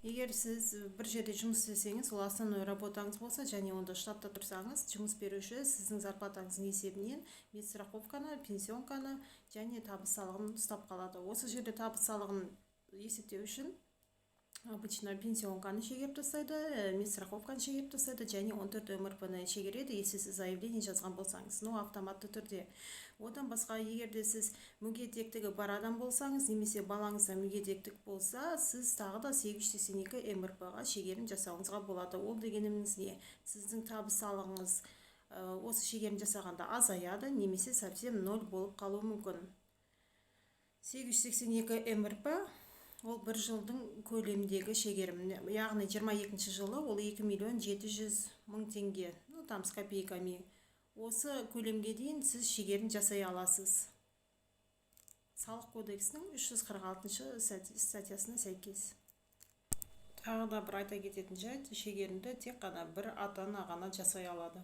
Егер сіз бір жерде жұмыс істесеңіз, ол основной работаңыз болса және онда штатта тұрсаңыз, жұмыс беруші сіздің зарплатаңыздың есебінен медстраховканы, пенсионканы және табыс салығын ұстап қалады. Осы жерде табыс салығын есептеу үшін обычно пенсионканы шегеріп тастайды, медстраховканы шегеріп тастайды және 14 МРП-ны шегереді, если сіз заявление жазған болсаңыз, но автоматты түрде. Одан басқа, егер де сіз мүгедектігі бар адам болсаңыз немесе балаңызда мүгедектік болса, сіз тағы да 882 МРП-ға шегерім жасауыңызға болады. Ол дегеніміз не? Сіздің табыс салығыңыз осы шегерім жасағанда азаяды немесе совсем ноль болып қалуы мүмкін. 882 МРП ол бір жылдың көлеміндегі шегерім, яғни 22 жылы ол 2 миллион 700 мың теңге, ну, там с копейками. Осы көлемге дейін сіз шегерім жасай аласыз Салық кодексінің 346 статьясына сәйкес. Тағы да бір айта кететін жайт: шегерімді тек қана бір ата ана ғана жасай алады.